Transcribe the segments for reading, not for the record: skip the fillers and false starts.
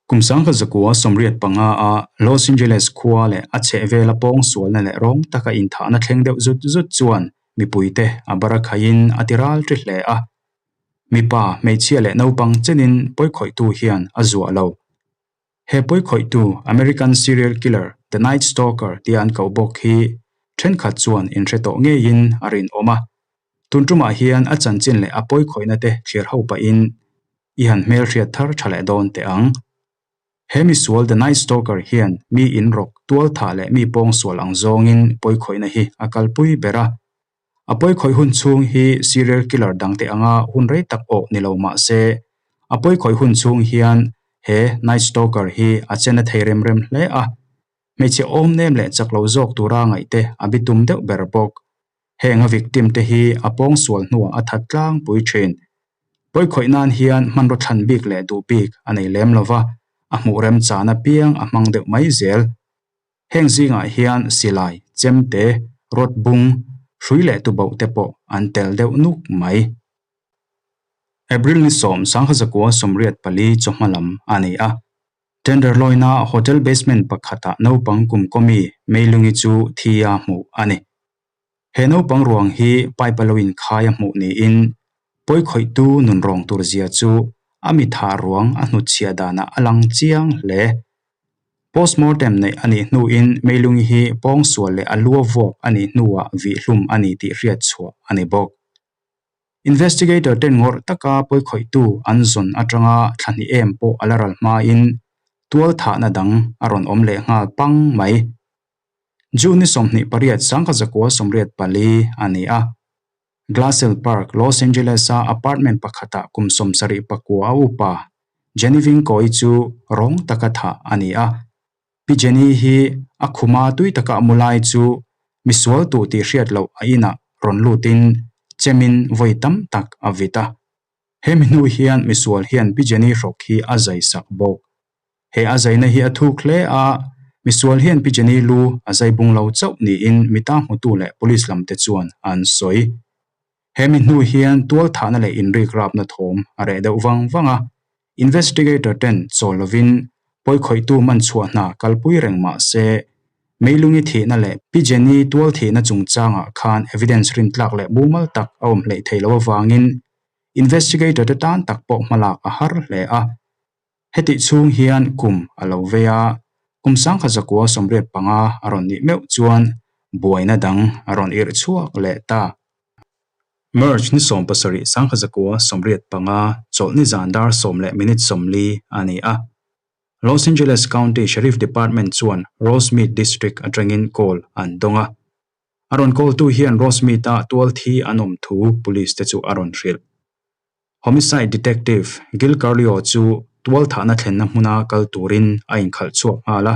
Kum 1985 a Los Angeles khua leh a chhehvela pawngsualna leh rawng taka inthahna thleng deuh zut zut chuan mipuite a barakhaiin a ti ral ṭi hle a. Mipa, hmeichhia leh naupang chenin pawikhawihtu hian a zuah lo. He pawikhawihtu American serial killer The Night Stalker tia an koh bawk hi ṭhenkhat chuan inhre tawh ngeiin a rinawm a. Tun ṭumah hian a chanchin leh a pawikhawihna te thlir ho pahin i han hmelhriat thar ṭha leh dawn teh ang. He misual The Night Stalker hian mi inrawk, tualthah leh mi pawngsual ang zawngin pawikhawihna hi a kalpui ber a. A pawikhawih hun chhung hi serial killer dangte anga hun rei tak awh ni lo mah se, a pawikhawih hun chhung hian he Night Stalker hi a che na thei rem rem hle a. Hmeichhe awm nem leh chak lo zawk tura ngaihte a bitum deuh ber bawk. Heng a victim te hi a pawngsual hnuah a that tlangpui thin. Pawikhawih nan hian hmanraw thlan bik leh duh bik a nei lem lo va, a hmuh remchan apiang a hmang deuh mai zel. Heng zingah hian silai, chemte, rawt bung, hrui leh tubauh te pawh an tel deuh nuk mai. April ni sawm 1984 chawhma lam a ni a. Tenderloin-a hotel basement pakhatah naupang kum kawmi Meilungi chu thi a hmuh a ni. He naupang ruang hi pipe a lo inkhai a hmuh niin pawikhawihtu nunrawng tur zia chu a mitha ruang a hnutchhiah danah a lang chiang hle. Postmortem neih a nih hnuin Meilungi hi pawngsual leh a lua vuak a nih hnuah vihhlum a ni tih hriatchhuah a ni bawk. Investigator ten ngawrh taka pawikhawihtu an zawn atanga thla hnih em pawh a la ral hmain tualthahna dang a rawn awm leh nghal pang mai. June ni 28 1984 a ni a. Glassell Park, Los Angeles-a apartment pakhatah kum 79 a upa Jenny Vincoy chu rawng taka thah a ni a. Pi Jenny hi a khuma tui taka a mu lai chu misual tuh tih hriat loh a inah rawn lutin chemin vawi tam tak a vit a. Hemi hnu hian misual hian Pi Jenny hrawk hi a zai sak bawk. He a zaina hi a thuk hle a, misual hian Pi Jenny lu a zai bung lo chauh niin mita hmutu leh police lamte chuan an sawi. Hemi hnu hian tualthahna leh inrik rapna thawm a reh deuh vang vang a, investigator ten chawl lovin pawikhawihtu man chhuah hna kalpui reng mah se, Meilungi thihna leh Pi Jenny tualthihna chungchangah khan evidence rintlak leh mumal tak a awm hleih thei lo avangin investigator te tan tak pawh hmalak a har hle a. Hetih chhung hian kum a lo vei a, kum 1985 a rawn nih meuh chuan buaina dang a rawn irh chhuak leh ta. March ni 17 1985 chawlhni zan dar sawm leh minute 40 a ni a. Los Angeles County Sheriff Department chuan Rosemead District atangin call an dawng a. A rawn call tu hian Rosemead-a tualthi an awm thu police te chu a rawn hrilh. Homicide Detective Gil Carlio chu tualthahna thlenna hmuna kal turin a inkhalh chhuak nghal a.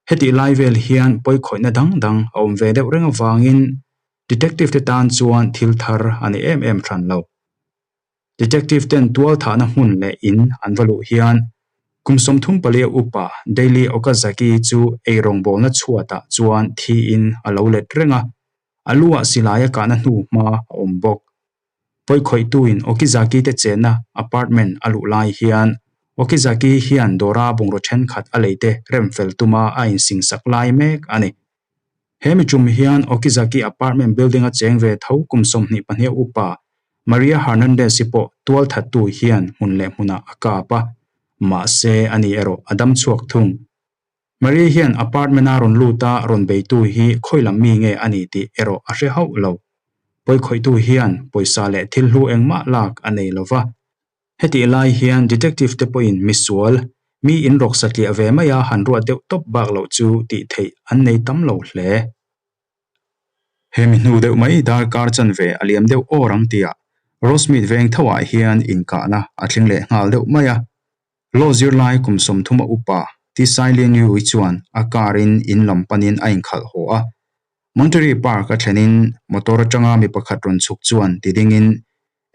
Hetih lai vel hian pawikhawihna dang dang a awm ve deuh reng avangin Detective te tan chuan thil thar a ni em em hran lo. Detective ten tualthahna hmun leh in an va luh hian kum 34 upa Daily Okazaki chu eirawngbawlna chhuatah chuan thiin a lo let reng a, a luah silai a kahna hnu hma a awm bawk. Pawikhawihtuin Okizaki te chenna apartment a luh lai hian Okizaki hian dawra bungraw thenkhat a leite remfel tuma a insingsak lai mek a ni. He miṭum hian Okizaki apartment building a cheng ve tho kum 22 upa Maria Hernandez-i pawh tualthattu hian hmun leh hmunah a kap a, mahse ani erawh a dam chhuak thung. Maria hian apartment-a rawn lut a rawn beitu hi khawi lam mi nge a ni tih erawh a hre hauh lo. Pawikhawihtu hian pawisa leh thil hlu engmah lak a nei lo va. Hetih lai hian detective te pawhin misual, mi inrawk satliah ve maia han ruat deuh tawp bak loh chu tih theih an nei tam lo hle. Hemi hnu deuh mai darkar chanve a liam deuh awr ang tihah Rosemead veng thoah hian inkahna a thleng leh nghal deuh mai a. Law zirlai kum 30 a upa Ti Sai Lian Yui chuan a car in in lam panin a inkhalh haw a. Monterey Park a thlenin motor atanga mi pakhat rawn chhuk chuan ti dingin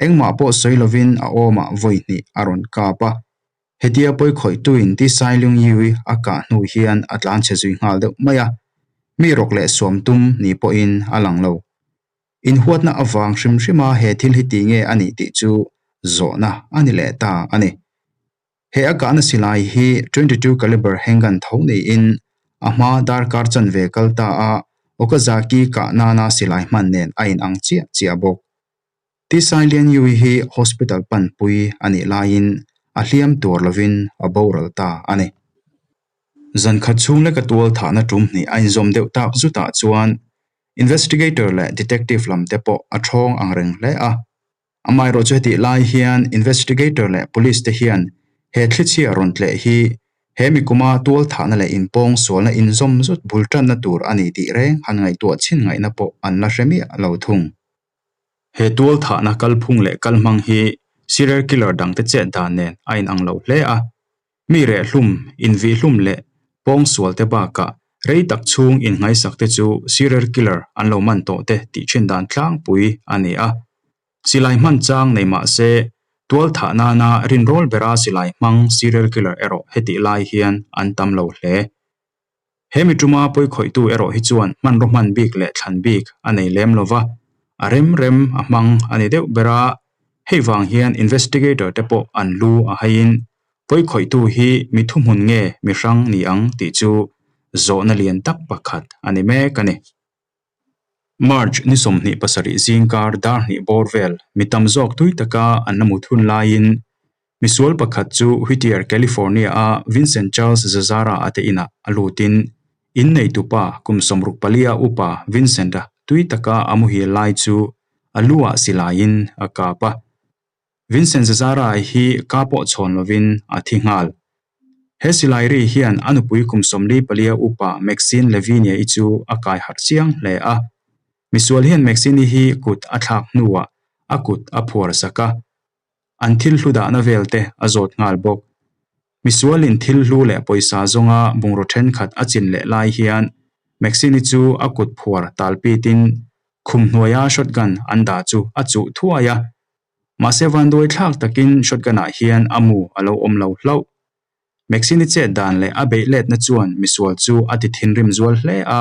engmah pawh sawi lovin a awmah vawi hnih a rawn kap a. Hetia pawikhawihtuin Ti Sai Liung Yui a kah hnu hian a tlanchhe zui nghal deuh mai a. Mi rawk leh suam tum ni pawhin a lang lo. Inhuatna avang hrim hrima he thil hi ti nge a nih tih chu zawhna a ni leh ta a ni. He a kahna silai hi 22 caliber handgun tho niin a hma darkar chanve kal ta a Okazaki kah nana silai hman nen a inang chiah chiah bawk. Tisai Lian Yui hi hospital panpui a nih laiin a hliam tuar lovin a boral ta a ni. Zan khat chhung leka tual thahna tum hnih a inzawm deuh tak zutah chuan investigator leh detective lam te pawh a thawng ang reng hle a. Amaherawh chu hetih lai hian investigator leh police te hian he thlichhia rawn tleh hi he mikuma tual thahna leh inpawng sualna inzawm zut bul tanna tur a ni tih reng han ngaihtuah chhin ngaihna pawh an la hre miah lo thung. He tual thahna kalphung leh kalhmang hi serial killer dangte chet dan nen a inang lo hle a. Mi rehhlum, invihhlum leh pawngsual te bakah rei tak chhung inngaisak te chu serial killer an lo man tawh te tih thin dan tlangpui a ni a. Silai hman chang nei mah se, tual thah nana rinrawl bera silai hmang serial killer erawh hetih lai hian an tam lo hle. He mi tuma pawikhawihtu erawh hi chuan hmanraw hman bik leh thlan bik a nei lem lo va, a rem rem a hmang a ni deuh ber a, hei vang hian investigator te pawh an lu a haiin pawikhawihtu hi mi thuhmun nge mi hrang ni ang tih chu zawhna lian tak pakhat a ni mek a ni. March ni 27 zingkar dar hnih bawr vel mi tam zawk tui taka an la mut hun laiin Misual pakhat chu Whittier, California-a Vincent Charles Zazzara-a te inah a lutin, inneitupa kum 64 upa Vincent-a tui taka a muhil lai chu a lu-ah silaiin a kap a. Vincent Zazzara hi ka pawh chhawn lovin a thi nghal. He silai ri hian a nupui kum 44 upa Maxine Lavinia-i chu a kai harh chiang hle a. Misual hian Maxine-i hi kut a thlak hnuah a kut a phuar sak a. An thil hlu dahna vel te a zawt nghal bawk. Misualin thil hlu leh pawisa zawnga bungraw thenkhat a chin leh lai hian Maxine-i chu a kut phuar tal pitin khum hnuaia shotgun an dah chu a chuh thuai a. Mahse vanduai thlak takin shotgun-ah hian a mu a lo awm lo hlauh. Maxine-i chet dan leh a beih letna chuan misual chu a ti thinrim zual hle a,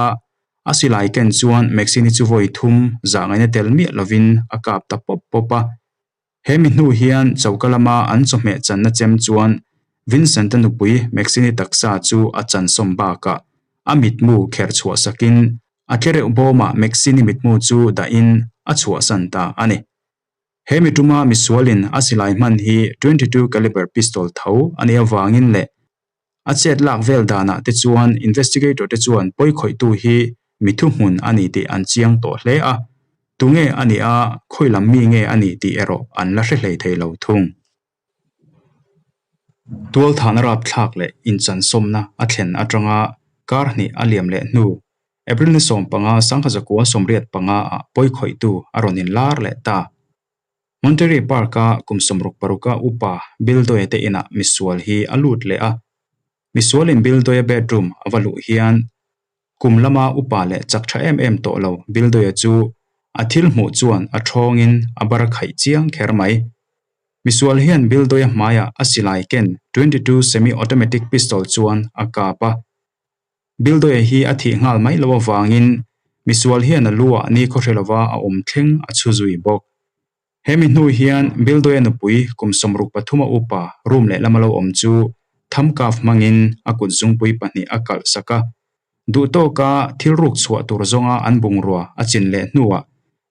a silai ken chuan Maxine-i chu vawi thum zah ngaihna tel miah lovin a kap ta pawp pawp a. He mi hnu hian choka lama an chawhmeh channa chem chuan Vincent-a nupui Maxine-i taksa chu a chansawm bakah a mitmu kher chhuah sakin a tlereuh bawmah Maxine-i mitmu chu dahin a chhuahsan ta a ni. He mi tuma misualin a silai hman hi 22 caliber pistol tho a nih avangin leh A chet lak vel danah te chuan investigator te chuan pawikhawihtu hi mi thuhmun a ni tih an chiang tawh hle a, tunge a nih a, khawi lam mi nge a ni tih erawh an la hre hlei thei lo thung. Tualthahna rapthlak leh inchansawmna a thlen atanga kar hnih a liam leh hnu April ni 15 1985 ah pawikhawihtu a rawn inlar leh ta. Monterey Park-a kum 66 a upa Bill Doye te inah misual hi a lut leh a. Misualin Bill Doye bedroom a va luh hian kum lama upa leh chak tha em em tawh lo Bill Doye chu a thil hmuh chuan a thawngin a bar khaih chiang kher mai. Misual hian Bill Doye hmaiah a silai ken 22 semi-automatic pistol chuan a kap a. Bill Doye hi a thih nghal mai loh avangin misual hian a lu ah ni khawhre lova a awm thleng a chhu zui bawk. He mi hnu hian Bill Doye nupui kum 63 a upa room lehlam a lo awm chu tham kaf hmangin a kut zungpui pahnih a kalh sak a. Duh tawka thil ruk chhuah tur zawnga an bungrua a chin leh hnuah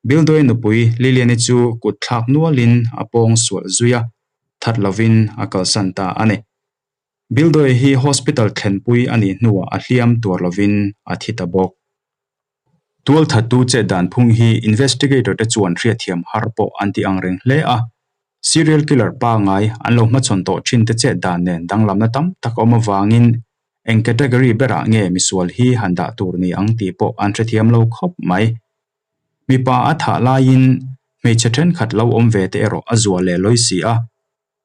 Bill Doye nupui Lilian-i chu kut thlak nualin a pawng sual zui a, that lovin a kalsan ta a ni. Bildoe hi hospital thlenpui a nih hnuah a hliam tuar lovin a thi ta bawk. Tualthattu chet dan phung hi investigator te chuan hriatthiam har pawh an ti ang reng hle a. Serial killer pangngai an lo hmachhawn tawh thin te chet dan nen danglamna tam tak a awm avangin eng category berah nge misual hi han dah tur ni ang tih pawh an hrethiam lo khawp mai. Mipa a thah laiin hmeichhe thenkhat lo awm ve te erawh a zual leh lawi si a.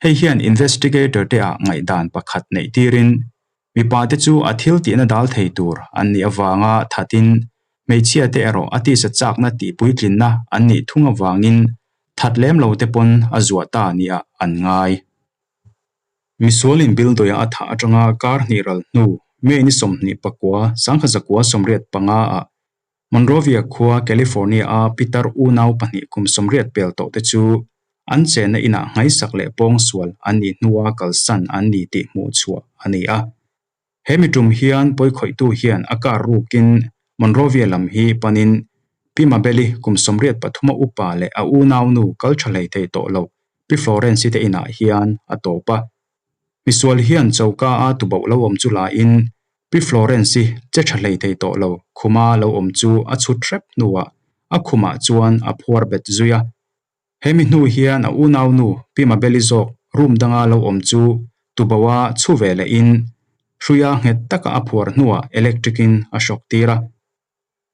Hei hian investigator te ah ngaihdan pakhat neih tirin mipa te chu a thil tihna dal thei tur an nih avanga thatin hmeichhia te erawh a tisa chakna tih puitlinna an nih thung avangin that lem lo te pawn a zuah ta nia an ngai. Misual in Bildoia a thah atanga kar hnih ral hnu May ni 29, 1985 ah Monrovia khua California-a pitar unau pahnih kum 80 pel tawh te chu An chenna inah nghaisak leh pawngsual an nih hnua kalsan an ni tih hmuh chhuah a ni a. He mi tum hian pawikhawihtu hian a car rukin Monrovia lam hi panin Pi Mabeli kum 83 a upa leh a unaunu kal tha hlei thei tawh lo Pi Florence-i te inah hian a tawp a. Misual hian choka a tuboh lo awm chu lain Pi Florence-i che tha hlei thei tawh lo khuma lo awm chu a chhut hrep hnuah a khumah chuan a phuar bet zui a. Hemi hnu hian a unaunu Pi Mabeli zawk room danga lo awm chu tuboh-a chhu ve lehin hruia nghet taka a phuar hnuah electric-in a shock tir a.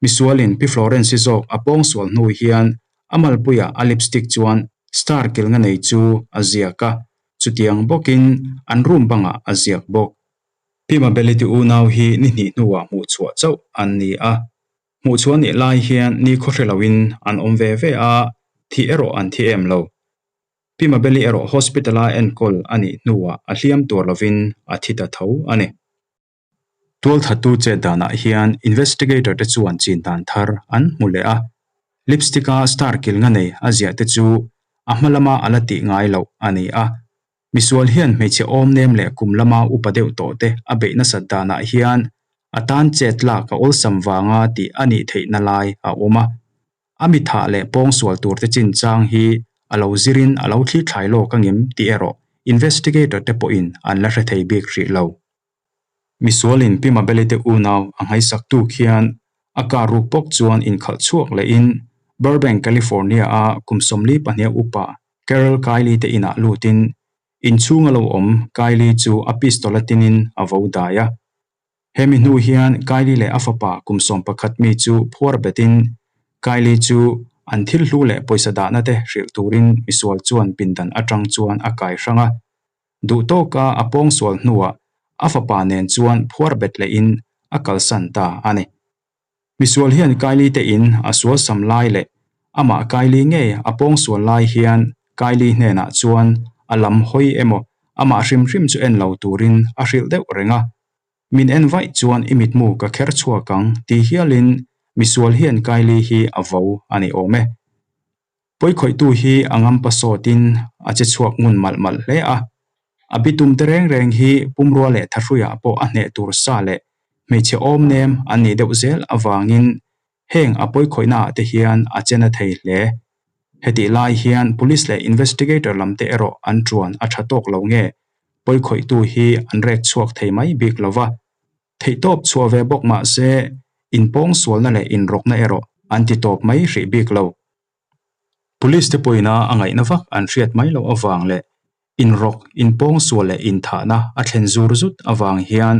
Misualin Pi Florence-i zawk a pawngsual hnu hian a malpuiah a lipstick chuan star kilhna nei chu a ziak a, chutiang bawkin an room bangah a ziak bawk. Pi Mabeli te unau hi ni hnih hnuah hmuhchhuah chauh an ni a. Hmuhchhuah nih lai hian ni khawhre loin an awm ve ve a, thih erawh an thi em lo. Pi Mabeli erawh hospital-a enkawl a nih hnuah a hliam tur lovin a thi ta tho a ni. Tualthattu chet danah hian investigator te chuan chin dan thar an hmu leh a, lipstick-a star kilhna nei a ziah te chu a hma lama a la tih ngai loh a ni a. Misual hian hmeichhe awm nem leh kum lama upa deuh tawh te a beih nasat danah hian a tan chet lak a awlsam vanga tih a nih theihna lai a awm a. A mi thah leh pawngsual tur te chinchang hi a lo zirin a lo thlithlai lawk angem tih erawh investigator te pawhin an la hre thei bik hrih lo. Misualin Pi Mabeli te unau a nghaihsak tu khian a car ruk bawk chuan inkhalh chhuak lehin Burbank, California-a kum 42 upa Carol Kylie te inah lutin inchhunga lo awm Kylie chu a pistol a tinin a vo dai a. Hemi hnu hian Kylie leh a fapa kum 11 mi chu phuar betin Kylie chu an thil hlu leh pawisa dahna te hrilh turin misual chuan pindan atang chuan a kai hrang a. Duh tawka a pawngsual hnuah a fapa nen chuan phuar bet lehin a kalsan ta a ni. Misual hian Kylie te in a sual sam lai leh amah Kylie ngei a pawngsual lai hian Kylie hnenah chuan a lam hawi emaw amah hrim hrim chu en lo turin a hrilh deuh reng a. Min en vaih chuan i mitmu ka kher chhuak ang ti hialin misual hian Kylie hi a vo a ni awm e. Pawikhawihtu hi a ngampa sawtin a che chhuak ngun malh malh hle a. A bitum te reng reng hi pumrua leh thahruiah pawh a hneh tur sa leh hmeichhe awm nem an nih deuh zel avangin heng a pawikhawihnaah te hian a che na thei hle. Hetih lai hian police leh investigator lam te erawh an ṭuan a ṭha tawk lo nge pawikhawihtu hi an rek chhuak thei mai bik lo va. Theihtawp chhuah ve bawk mah se inpawngsualna leh inrawkna erawh an ti tawp mai hrih bik lo. Police te pawhin a a ngaihna vak an hriat mai loh avang leh inrawk, inpawngsual leh inthahna a thlen zur zut avang hian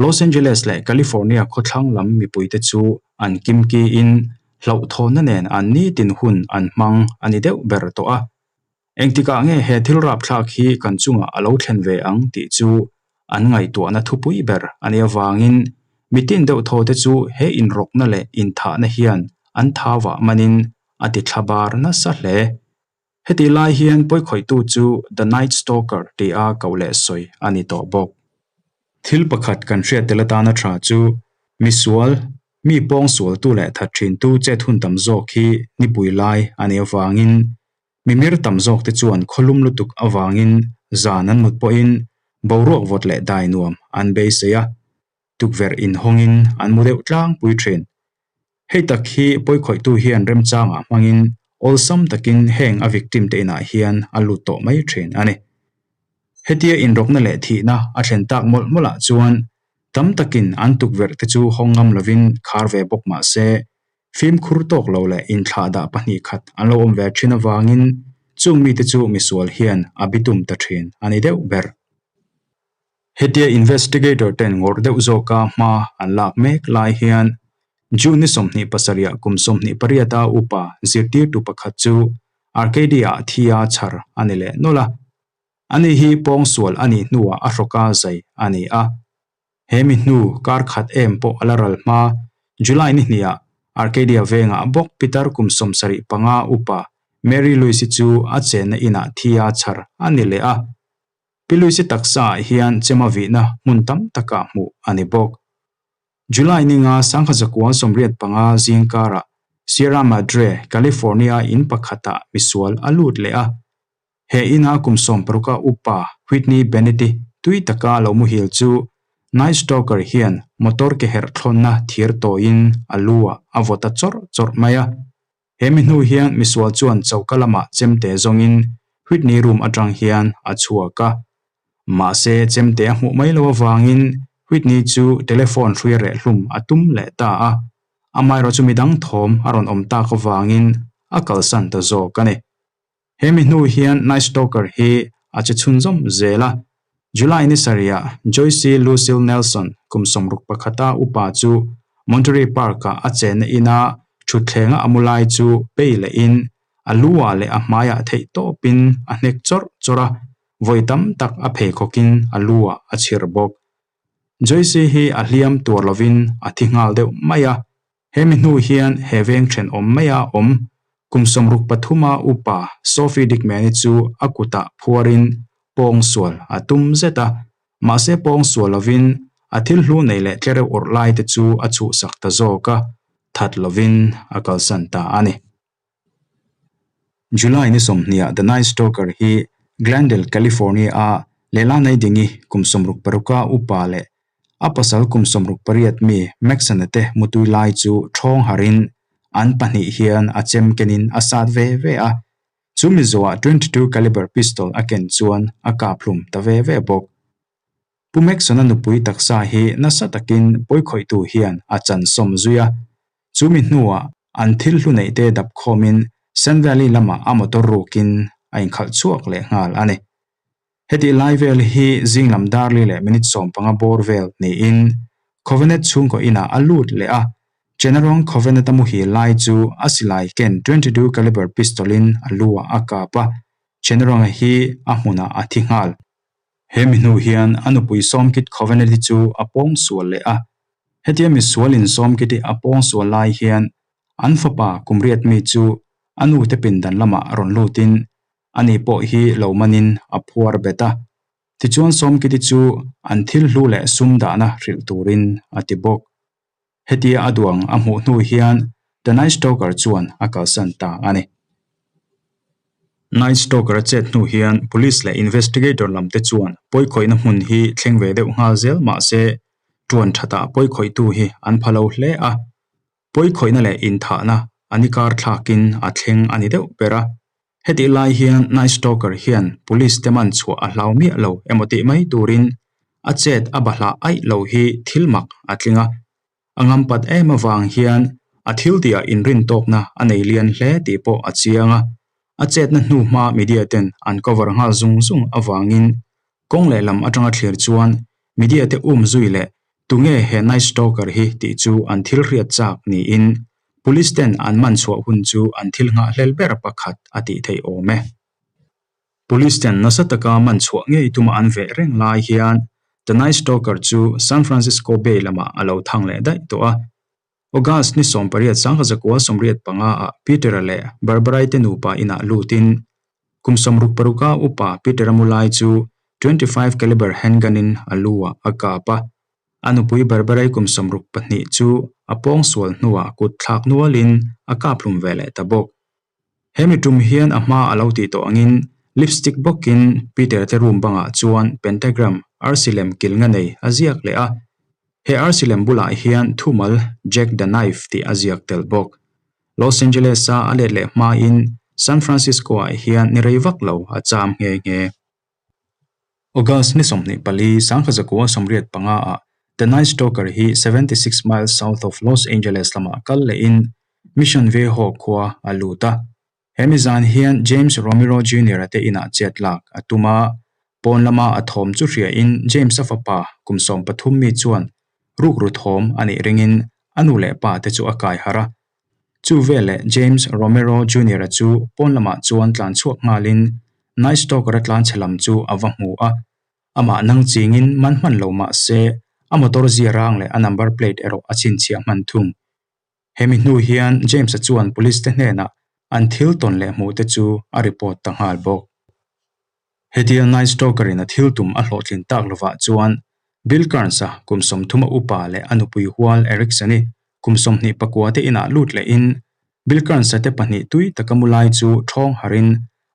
Los Angeles leh California khawthlang lam mipuite chu an kimkiin hlauhthawnna nen an nitin hun an hmang a ni deuh ber tawh a. Engtikah nge he thil rapthlak hi kan chungah a lo thlen ve ang tih chu an ngaihtuahna thupui ber a nih avangin mitin deuh thaw te chu he inrawkna leh inthahna hian an thauah manin a ti thla bar nasa hle. Hetih lai hian pawikhawihtu chu The Night Stalker tia koh leh sawi a ni tawh bawk. Thil pakhat kan hriat tel atana tha chu misual, mi pawngsualtu leh that thintu chet hun tam zawk hi nipui lai a nih avangin Mimir tam zawk te chuan khawlum lutuk avangin zan an mut pawhin boruak vawt leh dai nuam an beisei a, tukverh inhawngin an mu deuh tlangpui thin. Hei tak hi pawikhawihtu hian remchangah hmangin awlsam takin heng a victim te inah hian a lut tawh mai thin a ni. Hetia inrawkna leh thihna a thlen tak mawlh mawlhah chuan tam takin an tukverh te chu hawng ngam lovin khar ve bawk mah se Fimkhur tawk lo leh inthlahdah pahnih khat an lo awm ve thin avangin chung mite chu misual hian a bitum ta thin a ni deuh ber. Hetia investigator ten ngawrh deuh zawka hma an lak mek lai hian June ni 27 kum 28 a upa zirtirtu pakhat chu Arcadia-ah thi a chhar a ni leh nawlh a. Ani hi pawngsual a nih hnuah a hrawka zai a ni a. He mi hnu kar khat em pawh a la ral hma. July ni hniah Arcadia vengah bawk pitar kum 75 upa Mary Louise-i chu a chenna inah thi a chhar a ni leh a. Pi Louise-i taksaah hian chema vihna hmun tam takah hmuh a ni bawk. July ni nga 1985 zingkarah Sierra Madre, California in pakhatah misual a lut leh a. He ina kum 16 a upa Whitney Bennett-i tui taka lo muhil chu Night Stalker hian motor ke herh thlawnna thir tawiin a lu ah a vaw ta chawrh chawrh mai a. He mi hnu hian misual chuan choka lamah chemte zawngin Whitney room atang hian a chhuak a. Mahse chemte a hmuh mai lo avangin Whitney chu telephone hrui reh hlum a tum leh ta a. Amaherawhchu midang thawm a rawn awm tak avangin a kalsan ta zawk a ni. He mi hnu hian Night Stalker hi a che chhunzawm zel a. July ni sarihah Joyce Lucille Nelson kum 61 a upa chu Monterey Park-ah a chenna ina thutthleng a amu lai chu pei lehin a lu-ah leh a hmaiah theih tawpin a hnek chawrh chawrh a, vawi tam tak a pheikhawkin a lu-ah a chhir bawk. Joyce hi a hliam tuar lovin a thi nghal deuh mai a. He mi hnu hian he veng thenawm maia awm kum 63 a upa Sophie Dickman-i chu a kutah phuarin pawng sual a tum zet a, mahse pawng sual lovin a thil hlu nei leh tlereuh awrh lai te chu a chhuhsak ta zawk a, that lovin a kalsan ta a ni. July ni 20 ah The Night Stalker hi Glendale, California-a lehla nei dingi kum 66 a upa leh A pasal kum 68 mi Maxon-a te mutui lai chu ṭhawng harin an pahnih hian a chem kenin a sat ve ve a. Chu mi zawhah 22 caliber pistol a ken chuan a kap hlum ta ve ve bawk. Pu Maxon-a nupui taksa hi nasa takin pawikhawihtu hian a chan sawm zui a. Chu mi hnuah an thil hlu neih te dap khawmin San Valley lamah a motor rukin a inkhalh chhuak leh nghal a ni. Hetih lai vel hi zing lam darli leh minute 15 bawr vel niin Covenant chhungkaw inah a lut leh a, Chenarong Covenant a muhil lai chu a silai ken 22 caliber pistol in a lu ah a kap a, Chenarong-a hi a hmunah a thi nghal. He mi hnu hian a nupui Sawmkit Covenant-i chu a pawng sual leh a, hetia misualin Sawmkit-i a pawng sual lai hian an fapa kum riat mi chu a nute pindan lamah rawn lutin Ani pawh hi lo manin a phuar bet a. Tichuan Sawmkiti chu an thil hlu leh sum dahna hrilh turin a ti bawk. Hetia a duang a hmuh hnu hian The Night Stalker chuan a kalsan ta a ni. Night Stalker a chet hnu hian Police leh Investigator lam te chuan pawikhawihna hmun hi thleng ve deuh nghal zel mah se tuan thatah pawikhawihtu hi an pha lo hle a. Pawikhawihna leh inthahna a ni kar thlakin a thleng a ni deuh ber a. Hetih lai hian Night Stalker hian Police te man chhuah a hlau miah lo emaw tih mai turin a chet a bahlah aih lo hi thil mak a tling a. A ngampat em avang hian a thil tihah inrin tawkna a nei lian hle tih pawh a chiang a. A chetna hnu hma media ten an cover nghal zung zung avangin kawng lehlam atanga thlir chuan media te um zui leh tunge he Night Stalker hi tih chu an thil hriat chak niin Police ten an man chhuah hun chu an thil nghahhlel ber pakhat a tih theih awm e. Police ten nasa taka man chhuah ngei tuma an veh reng lai hian The Night Stalker chu San Francisco Bay lamah a lo thang leh daih tawh a. August ni 18 1985 ah Peter-a leh Barbara-i te nupa inah lutin kum 66 a upa Peter-a mu lai chu 25 caliber handgun in a lu ah a kap a. A nupui Barbara-i kum 62 chu a pawng sual hnuah kut thlak nualin a kap hlum ve leh ta bawk. He mi tum hian a hma a lo tih tawh angin lipstick bawkin Peter te room bangah chuan pentagram arsi lem kil nga nei a ziak leh a. He arsi lem bulah hian thumal Jack the Knife tih a ziak tel bawk. Los Angeles-a a let leh hmain San Francisco-ah hian ni rei vak lo a cham nghe nghe. August ni 24, 1985 ah The Night Stalker hi 76 miles south of Los Angeles lamah kal lehin Mission Viejo khua a lut a. He mi zan hian James Romero Junior-a te inah chet lak a tum a, pawn lama a thawm chu hriain James-a fapa kum 13 mi chuan rukru thawm a nih ringin a nu leh pa te chu a kai harh a. Chu veleh James Romero Junior-a chu pawn lamah chuan tlan chhuak nghalin Night Stalker-a tlan chhe lam chu a va hmu a. Amah nang chingin man hman lo mah se a motor zia rang leh a number plate erawh a chhinchhiah hman thung. Hemi hnu hian James-a chuan police te hnenah an thil tawn leh hmuh te chu a report ta nghal bawk. Hetia Night Stalker-in a thil tum a hlawhtlin tak lovah chuan Bill Kearns-a kum 30 a upa leh a nupui hual Erickson-i kum 24 te inah lut lehin Bill Kearns-a te pahnih tui taka mu lai chu ṭhawng harin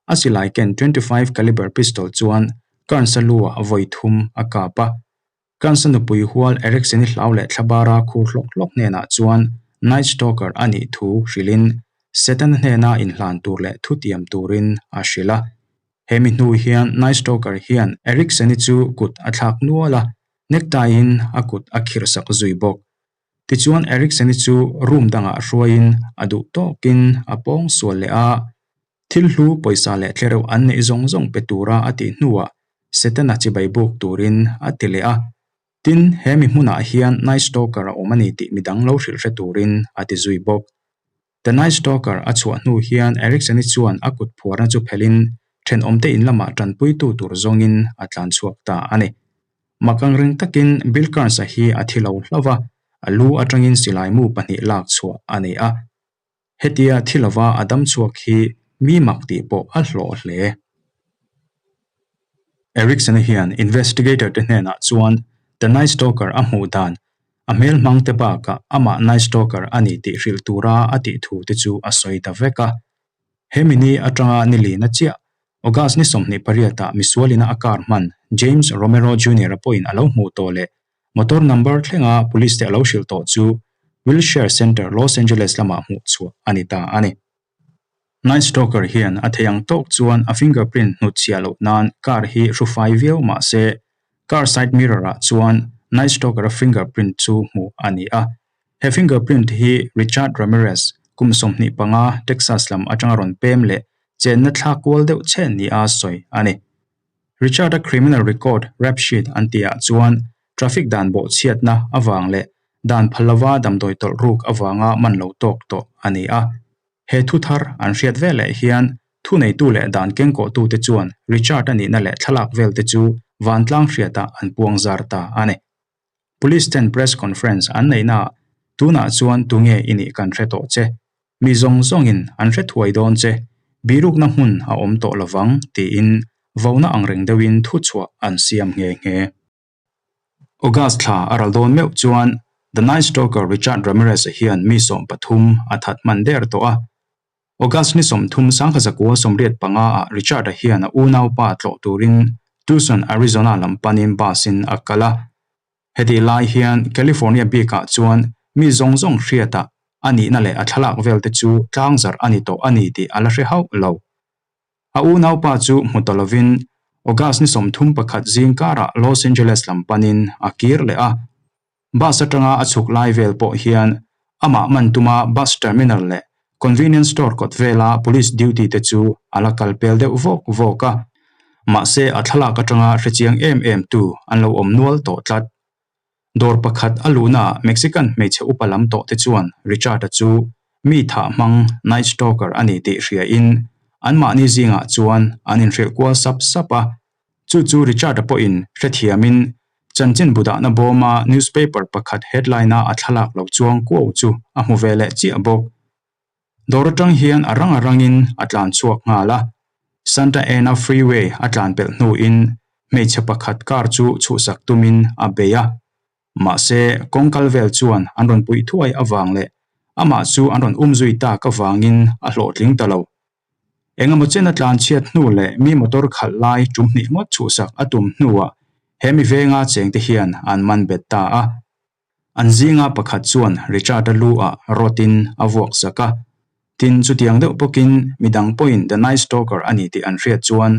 a silai ken 25 caliber pistol chuan Kearns-a lu-ah vawi thum a kap a. Kearns-a nupui hual Erickson-i hlau leh thlabara khur hlawk hlawk hnenah chuan Night Stalker a nih thu hrilhin Setana hnena inhlan tur leh thutiam turin a hrilh a. Hemi hnu hian Night Stalker hian Erickson-i chu kut a thlak nual a, necktie-in a kut a khirhsak zui bawk. Tichuan Erickson-i chu room dangah hruaiin a duh tawkin a pawng sual leh a, thil hlu pawisa leh tlereuh an neih zawng zawng pe tura a tih hnuah Setana chibai buk turin a ti leh a. Tin, he mi hmunah hian Night Stalker a awm a ni tih midang lo hrilh hre turin a ti zui bawk. The Night Stalker a chhuah hnu hian Erickson-i chuan a kut phuarna chu phelhin thenawmte in lamah tanpuitu tur zawngin a tlan chhuak ta a ni. Mak ang reng takin Bill Kearns-a hi a thi lo hlauh a, a lu atangin silai mu pahnih lak chhuah a ni a. Hetia thi lova a dam chhuak hi mi mak tih pawh a hlawh hle. Erickson-a hian investigator te hnenah chuan The Night Stalker a hmuh dan, a hmel hmang te bakah amah Night Stalker a ni tih hrilh tura a tih thu te chu a sawi ta vek a. He mini atanga ni lina chiah, August ni 28 ah misualina a car hman James Romero Junior-a pawhin a lo hmuh tawh leh Motor number thlenga police te a lo hrilh tawh chu Wilshire Center, Los Angeles lamah hmuh chhuah a ni ta a ni. Night Stalker hian a thei ang tawk chuan a fingerprint hnut chhiah loh nan car hi hru fai viau mah se car side mirror ah chuan Night Stalker-a fingerprint chu hmuh a ni a. He fingerprint hi Richard Ramirez, kum 25, Texas lam atanga rawn pem leh chenna thla kual deuh chhen nia sawi a ni. Richard-a criminal record rap sheet an tihah chuan traffic dan bawhchhiatna avang leh dan phal lova damdawi tawlh ruk avanga man lo tawk tawh a ni a. He thu thar an hriat veleh hian thuneitu leh dan kengkawhtute chuan Richard-a nihna leh thlalak velte chu vantlang hriatah an puang zar ta a ni. Police ten press conference an neihnaah tunah chuan tunge i nih kan hre tawh che, mi zawng zawngin an hre thuai dawn che, birukna hmun a awm tawh lovang tiin vona angreng deuhin thuchhuah an siam nghe nghe. August thla a ral dawn meuh chuan The Night Stalker Richard Ramirez-a hian mi 13 a that hman der tawh a. August ni 30 1985 ah Richard-a hian a unaupa tlawh turin Tucson, Arizona lam panin bus-in a kal a. Hetih lai hian California bikah chuan mi zawng zawng hriatah a nihna leh a thlalak velte chu tlangzarh a ni tawh a ni tih a la hre hauh lo. A unaupa chu hmu ta lovin August ni 31 zing karah Los Angeles lam panin a kir leh a. Bus atanga a chhuk lai vel pawh hian amah man tuma bus terminal leh convenience store kawt vela police duty te chu a la kal pel deuh vawk vawk a. Mahse a thlalak atanga hrechiang em em tu an lo awm nual tawh tlat. Dawr pakhat a luhnaah Mexican hmeichhe upa lam tawh te chuan Richard-a chu mi thah hmang Night Stalker a ni tih hriain anmahni zingah chuan an inhrilh kual sap sap a. Chu chu Richard-a pawhin hrethiamin chanchin budahna bawma newspaper pakhat headline-a a thlalak lo chuang kuau chu a hmu ve leh chiah bawk. Dawr atang hian a rang a rangin a tlan chhuak nghal a, Santa Ana Freeway a tlan pelh hnuin hmeichhe pakhat car chu chhuhsak tumin a bei a. Mahse, kawng kal vel chuan an rawn puih thuai avang leh amah chu an rawn umzui tak avangin a hlawhtling ta lo. Engemaw chen a tlan chhiat hnu leh mi motor khalh lai tum hnih ngawt chhuhsak a tum hnuah he mi venga chengte hian an man bet ta a. An zinga pakhat chuan Richard-a lu ah rawtin a vuak sak a. Tin, chutiang deuh bawkin midang pawhin The Night Stalker a ni tih an hriat chuan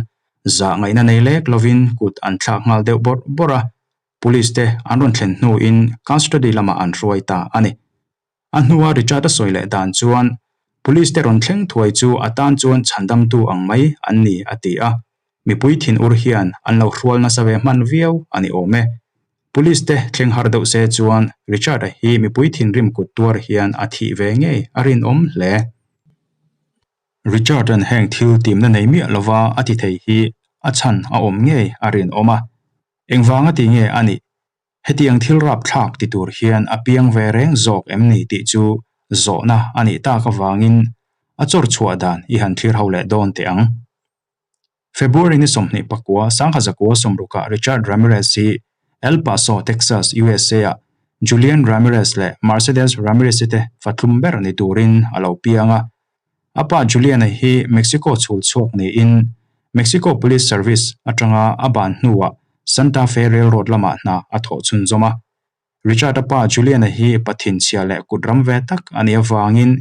zah ngaihna nei lek lovin kut an thlak nghal deuh bawrh bawrh a. Police te an rawn thlen hnuin custody lamah an hruai ta a ni. A hnua Richard-a sawi leh dan chuan Police te rawn thleng thuai chu a tan chuan chhandamtu ang mai an ni a ti a, mipui thinur hian an lo hrual nasa ve hman viau a ni awm e. Police te thleng har deuh se chuan Richard-a hi mipui thinrim kut tuar hian a thih ve ngei a rinawm hle. Richard-a'n heng thil timna nei miah lova a ti thei hi a chhan a awm ngei a rinawm a, engvanga ti nge a nih? Hetiang thil rapthlak ti tur hian a piang ve reng zawk em ni tih chu zawhna a nih tak avangin a chawr chhuah dan i han thlir ho leh dawn teh ang. February ni 29, 1960-ah Richard Ramirez hi El Paso, Texas, USA-ah Julian Ramirez leh Mercedes Ramirez-i te fa tlum ber ni turin a lo piang a. A pa Julian-a hi Mexico chhul chhuak niin Mexico Police Service atanga a ban hnuah Santa Fe Railroad lamah hna a thawh chhunzawm a. Richard-a pa Julian-a hi pathin chhia leh kut ram ve tak a nih avangin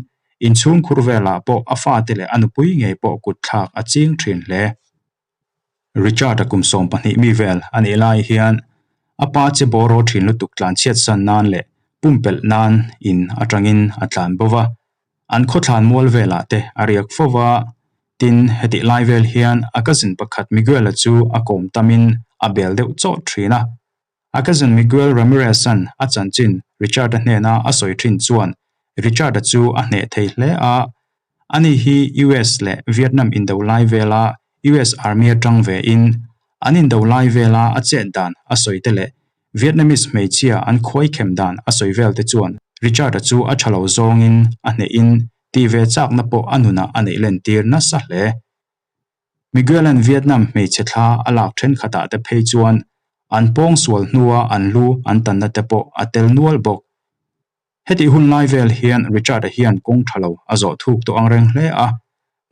inchhung khur velah pawh a fate leh a nupui ngei pawh kut thlak a ching thin hle. Richard-a kum 12 mi vel a nih lai hian a pa che bawraw thin lutuk tlan chhiat san nan leh pumpelh nan in atangin a tlan bo va, an khawthlan mual velah te a riak fo va, tin hetih lai vel hian a cousin pakhat Miguel-a chu a kawm tamin a bel deuh chawt thin a. A cousin Miguel Ramirez-a'n a chanchin Richard-a hnena a sawi thin chuan Richard-a chu a hneh thei hle a, ani hi US leh Vietnam indo lai vela US Army atang ve in an indo lai vela a chet dan a sawi te leh Vietnamese hmeichhia an khuai khem dan a sawi vel te chuan Richard-a chu a tha lo zawngin a hneh in tih ve chakna pawh a nunah a neih len tir nasa hle. Miguel-a'n Vietnam hmeichhe thla a lak thenkhatah te phei chuan an pawng sual hnua an lu an tanna te pawh a tel nual bawk. Hetih hun lai vel hian Richard-a hian kawng tha lo a zawh thuk tawh ang reng hle a,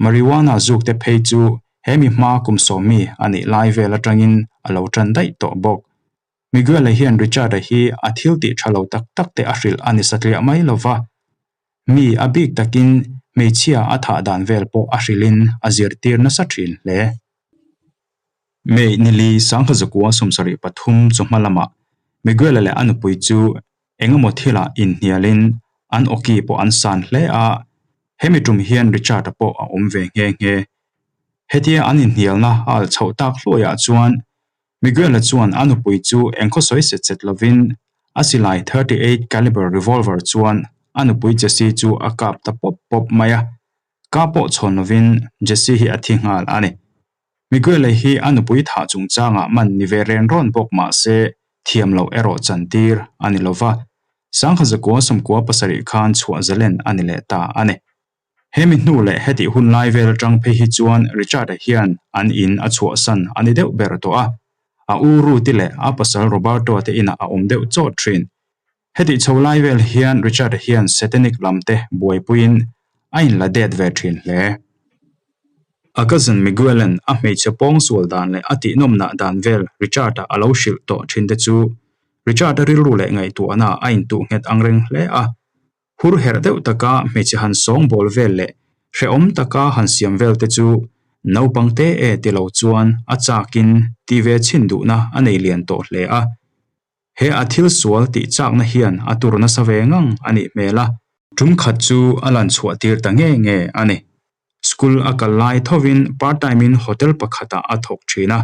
marijuana zuk te phei chu he mi hma kum sawmmi a nih lai vel atangin a lo tan daih tawh bawk. Miguel-a hian Richard-a hi a thil tih tha lo tak tak te a hrilh a ni satliah mai lo va, Mi a bik takin hmeichhia a thah dan vel pawh a hrilhin a zirtir nasa thin hle. May nili Sangkha 1973 chawhma lamah Miguel-a leh a nupui chu engemaw thilah inhnialin an awki pawh an san hle a, hemi tum hian Richard-a pawh a awm ve nghe nghe. Hetia an inhnialna a alh chhoh tak hluaiah chuan Miguel-a chuan a nupui chu engkhaw sawi set set lovin a silai 38 caliber revolver chuan a nupui Jessie chu a kap ta pawp pawp mai a, ka pawh chhawn lovin Jessie hi a thi nghal a ni. Miguel-a hi a nupui thah chungchangah man ni ve ren rawn bawk mah se thiam loh erawh chantir a ni lova, 1997 khan chhuah zalen a ni leh ta a ni. Hemi hnu leh hetih hun lai vel atang phei hi chuan Richard-a hian an in a chhuahsan a ni deuh ber tawh a, a u Ruth-i leh a pasal Roberto-a te inah a awm deuh chawt thin. Hetih chho lai vel hian Richard-a hian Satanic lam te buaipuiin a inla det ve thin hle. A cousin Miguel-a'n a hmeichhe pawngsual dan leh a tihnawmnah dan vel Richard-a a lo hrilh tawh thin te chu Richard-a rilru leh ngaihtuahna a intuh nghet angreng hle a. Hur herh deuh taka hmeichhe han sawng bawl vel leh hrehawm taka han siam vel te chu naupang te e ti lo chuan a chakin ti ve chhin duhna a nei lian tawh hle a. He a thil sual tih chakna hian a tur nasa ve ngang a nih hmel a. Tum khat chu a lan chhuah tir ta nge nge a ni. School a kal lai thovin part time in hotel pakhatah a thawk thin a.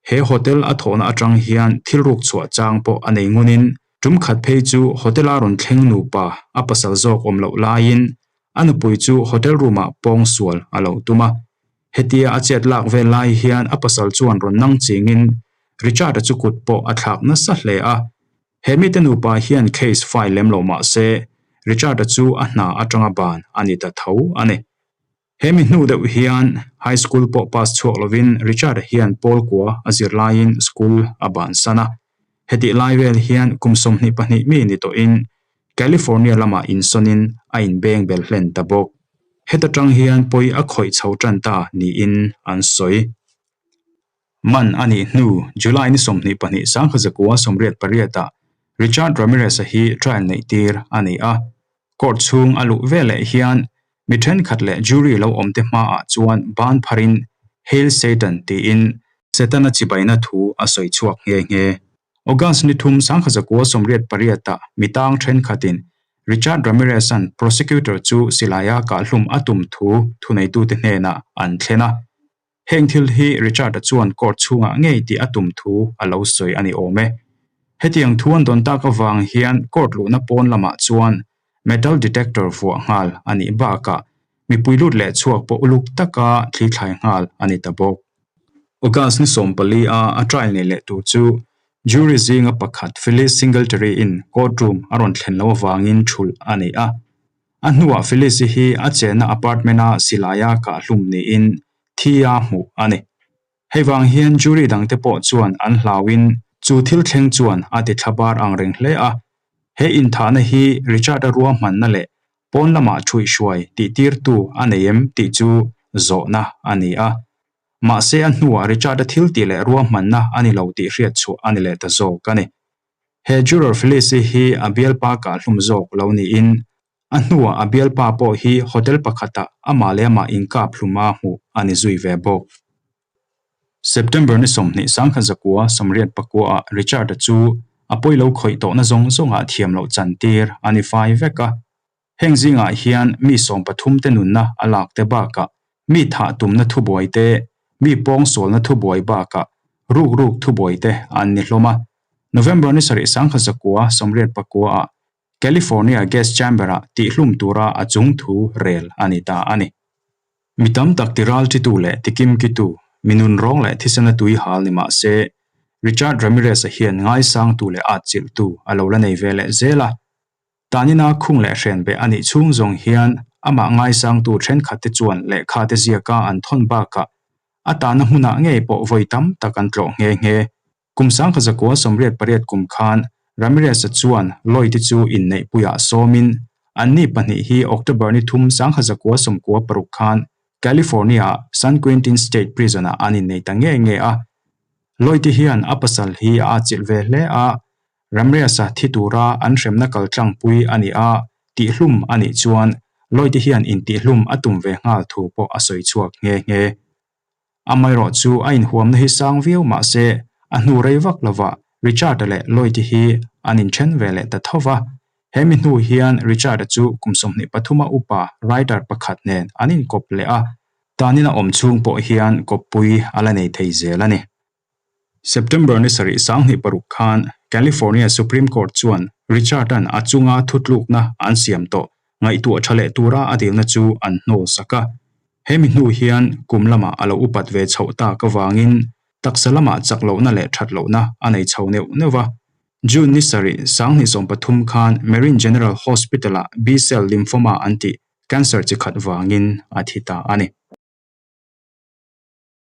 He hotel a thawhna atang hian thil ruk chhuah chang pawh a nei ngunin tum khat phei chu hotel a rawn thleng nupa a pasal zawk awm loh laiin a nupui chu hotel room ah pawng sual a lo tum a. Hetia a chet lak vel lai hian a pasal chuan rawn nang chingin Richard-a chu kut pawh a thlak nasa hle a. He mite nupa hian case file lem lo mah se Richard-a chu a hna atanga ban a ni ta tho a ni. He mi hnu deuh hian high school pawh pass chhuak lovin Richard-a hian pawl kua a zir laiin school a bansan a. Hetih lai vel hian kum 22 mi ni tawhin California lamah insawnin a inbeng bel hlen ta bawk. Heta tang hian pawi a khawih chho tan ta niin an sawi. Man a nih hnu July ni 22 1988 ah Richard Ramirez-a hi trial neih tir a ni a. Court chhung a luh veleh hian mi thenkhat leh jury lo awm te hmaah chuan ban pharin Hail Satan tiin Setana chibaina thu a sawi chhuak nghe nghe. August ni thum 1988 ah mi tang thenkhatin Richard Ramirez-a'n prosecutor chu silaia kahhlum a tum thu thuneitute hnenah an thlen a. Heng thil hi Richard-a chuan court chhungah ngei tih a tum thu a lo sawi a ni awm e. Hetiang thu an dawn tak avang hian court luhna pawn lamah chuan metal detector vuah nghal a nih bakah mipui lut leh chhuak pawh uluk taka thli thlai nghal a ni ta bawk. August ni 14 a a trial nei leh tur chu jury zinga pakhat Phyllis Singletary-in court room a rawn thlen loh avangin thulh a ni a. A hnuah Phyllis-i hi a chenna apartment-a silaia kahhlum niin thi a hmuh a ni. Hei vang hian jury dangte pawh chuan an hlauin chu thil thleng chuan a ti thlabar ang reng hle a. He inthahna hi Richard-a ruahmanna leh Pawn lamah ṭhuihhruai tihtirtu a nei em tih chu zawhna a ni a. Mahse a hnuah Richard-a thil tih leh ruahmanna a ni lo tih hriat chhuah a ni leh ta zawk a ni. He juror Phyllis-i hi a bialpa kahhlum zawk lo niin a hnuah a bialpa pawh hi hotel pakhatah amah leh amah inkap hluma hmuh a ni zui ve bawk. September ni 20 1989-ah Richard-a chu a pawi lo khawih tawhna zawng zawngah thiam loh chantir a ni fai vek a. Heng zingah hian mi 13 te nunna a lak te bakah mi thah tumna thubuai te, mi pawngsualna thubuai bakah rukruk thubuai te an ni hlawm a. November ni 7 1989-ah California gas chamber-ah tihhlum tura a chung thu rel a ni ta a ni. Mi tam tak tiralṭitu leh tikimkitu, mi nunrawng leh thisena tui hal ni mah se, Richard Ramirez-a hian ngaisangtu leh atchilhtu a lo la nei ve leh zel a. Tanina khung leh hrenbeh a nih chhung zawng hian amah ngaisangtu thenkhatte chuan lehkhate ziaka an thawn bakah a tahna hmunah ngei pawh vawi tam tak an tlawh nghe nghe. Kum 1988 kum khan Ramirez-a chuan Lloyd-i chu inneihpuiah sawmin anni pahnih hi October ni thum 1996 khan California-a San Quentin State Prison-ah an innei ta nge nge a. Lloyd-i hian a pasal hi a atchilh ve hle a, Ramirez-a thi tura an hremna kaltlangpui a ni a, tihhlum a nih chuan Lloyd-i hian intihhlum a tum ve nghal thu pawh a sawi chhuak nghe nghe. Amaherawh chu a inhuamna hi sang viau mah se a hnu rei vak lovah Richard-a leh Lloyd-i hi an inthen ve leh ta tho va. He mi hnu hian Richard-a chu kum 23 a upa writer pakhat nen an inkawp leh a, tanin a awm chhung pawh hian kawppui a la nei thei zel a ni. September ni sarih 26 khan California Supreme Court chuan Richard-a'n a chunga thutlukna an siam tawh ngaihtuah tha leh tura a dilna chu an hnawl sak a. He mi hnu hian kum lamah a lo upat ve chhoh tak avangin taksa lamah chak lohna leh that lohna a nei chho neuh neuh va. June ni sarih 2030 khan Marin General Hospital-ah B-cell lymphoma an tih cancer chi khat vangin a thi ta a ni.